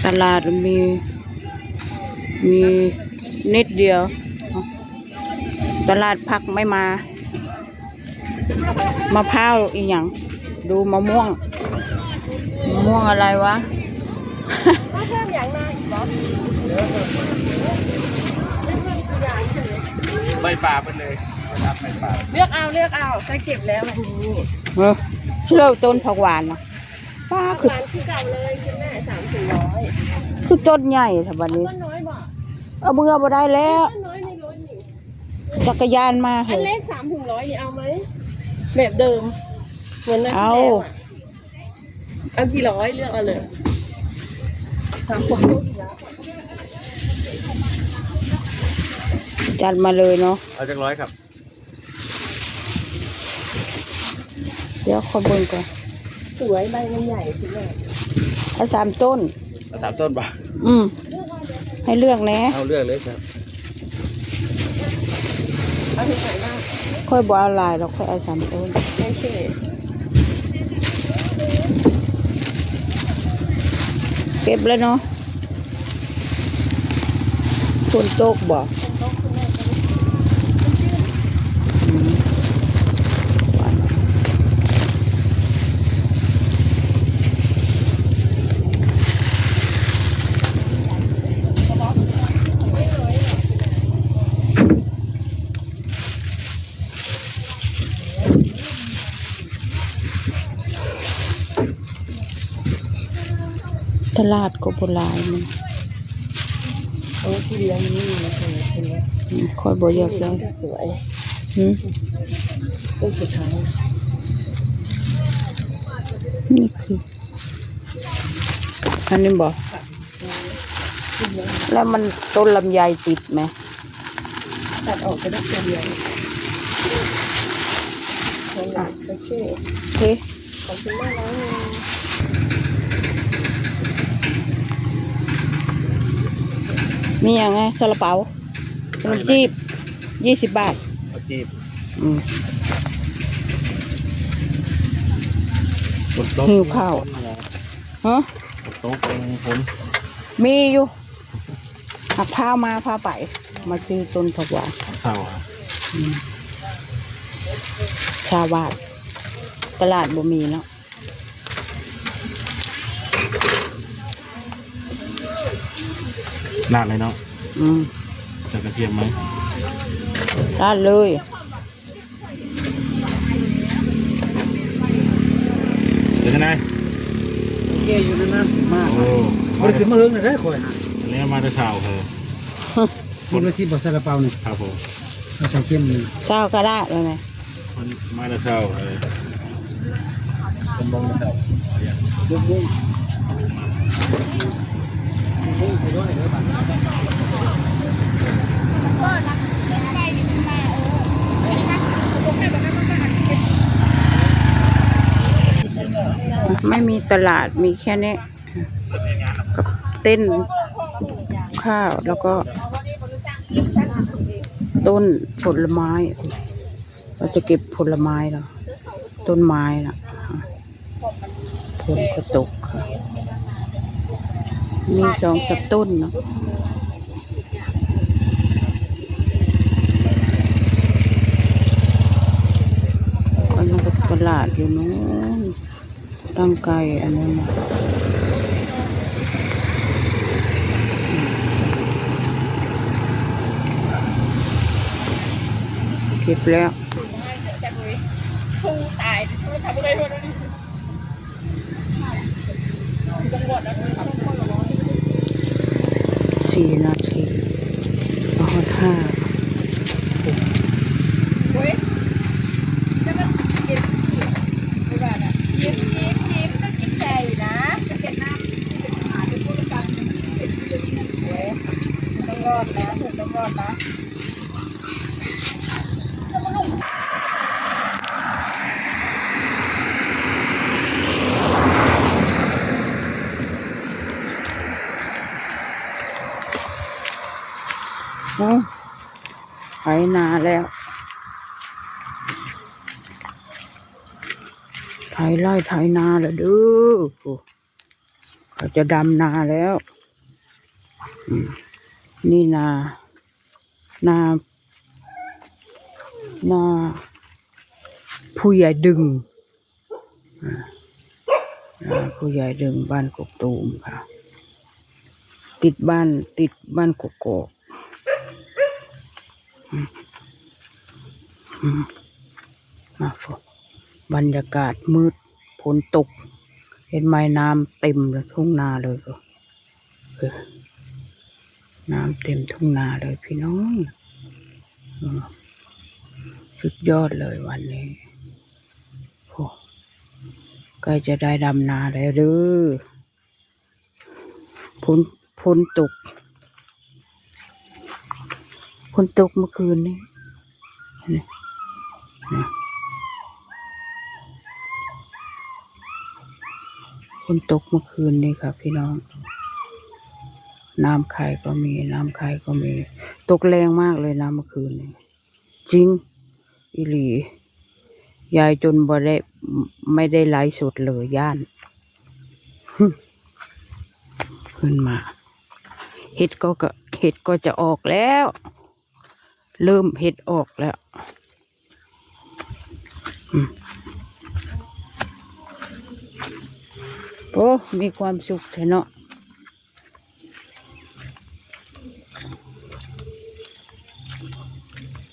ຕະຫຼາດມີ ມີນິດດຽວ. ຕະຫຼາດຜັກໄມ່ມາ. ມະພ້າວອີ່ຫຍັງ? ດູມະມ່ວງ. ມະມ່ວງອະໄລວະ? ເພີ່ມຫຍັງມາອີກບໍ່? ໃບປາເບິດເລີຍ. ເລືອກເອົາ ເລືອກເອົາ ຈະເກັບແລ້ວ. ເອີ ເລືອກຕົ້ນຜັກຫວານນະ. ປ້າ ຄື ຫວານຄືເກົ່າເລີຍ ຄືແມ່ ສາມ ສາມຮ້ອຍ. ຄືຕົ້ນໃຫຍ່ແທ້ບັດນີ້. ເອົາຕົ້ນນ້ອຍບໍ່? ເອົາເມືອບໍ່ໄດ້ແລ້ວ. ຕົ້ນນ້ອຍໃນລົດນີ້. ຈັກກະຍານມາເຮີ້ຍ. ອັນເລັກ ສາມ ສາມຮ້ອຍນີ້ເອົາໄໝ? ແບບເດີມ ເໝືອນນັ້ນ ເອົາ ທີ່ແລ້ວອະ. ເອົາກີ່ຮ້ອຍ ເລືອກເອົາເລີຍ. ສາມຄົນ ຈັດມາເລີຍເນາະ. ເອົາຈັກຮ້ອຍຄັບ? ດຽວຂໍເບິ່ງກ່ອນ. ສວຍ ໃບມັນໃຫຍ່ຂຶ້ນມາ. ເອົາສາມຕົ້ນ. ເອົາສາມຕົ້ນບໍ່? ອືມ ໃຫ້ເລືອກແດ່. ເອົາເລືອກເລີຍຄັບ. ເອົາເທົ່າໃດບ້າງ? ຂ້ອຍບໍ່ເອົາຫຼາຍດອກ ຂ້ອຍເອົາສາມຕົ້ນ. ໂອເຄ. ເກັບແລ້ວເນາະ. ຝົນຕົກບໍ່? ອືມ. ຕະຫຼາດກໍບໍ່ຫຼາຍມັນ. ໂອ້ ທີ່ລ້ຽງນີ້ນະ. ອືມ ຂ້ອຍບໍ່ຢາກໄດ້. ສວຍ. ຫືມ? ຕົ້ນສຸດທ້າຍ. ນີ້ຄື ອັນນີ້ບໍ່? ແລ້ວມັນຕົ້ນລຳໄຍຕິດໄໝ? ຕັດອອກໄປໄດ້ສ່ວນດຽວ. ອ່ະ ໂອເຄ ໂອເຄ. ຂອບຄຸນມາກນະ. ມີຫຍັງແດ່? ຊາລາເປົາ ຂະໜົມຈີບ ຍີ່ສິບບາດ. ເອົາຈີບ. ອືມ. ຝົນຕົກ ຫິວເຂົ້າ. ຮະ? ຝົນຕົກ ຝົນ ມີຢູ່. ຫາກພາມາ ພາໄປ ມາຊື້ຕົ້ນຜັກຫວານ. ເຊົ້າ ອືມ ຊາວບາດ. ຕະຫຼາດບໍ່ມີເນາະ. ລາດເລີຍເນາະ. ອືມ. ໃສ່ກະທຽມໄໝ? ລາດເລີຍ. ເປັນຈັ່ງໃດ? ໂອເຄຢູ່ນັ້ນນະ ມາ. ໂອ້ ບໍ່ໄດ້ຂຶ້ນມາເຫິງແລ້ວເດ້ຂ້ອຍນະ. ອັນນີ້ມາແຕ່ເຊົ້າເຮີ້ຍ. ກິນມາຊິບໍ່ ຊາລາເປົານີ້? ຄັບຜົມ. ເອົາໃສ່ເຄັມນີ້ ຊາວກະລະແລ້ວນະ. ມາແຕ່ເຊົ້າເຮີ້ຍ. ເປັນໂມງແລ້ວ? ຫົກໂມງ. ໄມ່ມີຕະຫຼາດ ມີແຄ່ນີ້ ກັບເຕັນຂ້າວ ແລ້ວກໍຕົ້ນຜົນລະໄມ້. ເຮົາຈະເກັບຜົນລະໄມ້ລະ ຕົ້ນໄມ້ລະ ຝົນກໍຕົກ ມີສອງສາມຕົ້ນເນາະ. ອັນນັ້ນກໍຕະຫຼາດຢູ່ໂນ້ນ. ຕັ້ງໄກ່ອັນນັ້ນນະ ເກັບແລ້ວ. ສີ່ນາທີ ຮອດຫ້າ. ໂອ້ ໄຖນາແລ້ວ ໄຖໄຮ່ໄຖນາແລ້ວເດີ້. ໂອ້ ເຂົາຈະດຳນາແລ້ວ. ອືມ ນີ້ນາ ນາ ນາຜູ້ໃຫຍ່ດຶງ ອາ ນາຜູ້ໃຫຍ່ດຶງ ບ້ານກົກຕູມຄ່ະ ຕິດບ້ານ ຕິດບ້ານກົກກອກ. ອືມ ອືມ ມາພຸ້ນ ບັນຍາກາດມືດ ຝົນຕົກ ເຫັນໄໝ ນ້ຳເຕັມທົ່ງນາເລີຍ ເອີ ນ້ຳເຕັມທົ່ງນາເລີຍພີ່ນ້ອງ ເອີ ສຸດຍອດເລີຍວັນນີ້ ໂອ້ ໃກ້ຈະໄດ້ດຳນາແລ້ວເດີ ຝົນ ຝົນຕົກ ຝົນຕົກເມື່ອຄືນນີ້ ນີ້ ນີ້ ຝົນຕົກເມື່ອຄືນນີ້ຄ່ະພີ່ນ້ອງ ນ້ຳໄຄກໍມີ ນ້ຳໄຄກໍມີ ຕົກແຮງມາກເລີຍນະເມື່ອຄືນນີ້ ຈິງ ອີ່ຫຼີ ຍາຍຈົນບໍ່ໄດ້ ໄມ່ໄດ້ໄລຟ໌ສົດເລີຍ ຢ້ານ ຂຶ້ນມາ ເຫັດກໍ ກໍ ເຫັດກໍຈະອອກແລ້ວ ເລີ່ມເຫັດອອກແລ້ວ ອືມ ໂອ້ ມີຄວາມສຸກແທ້ເນາະ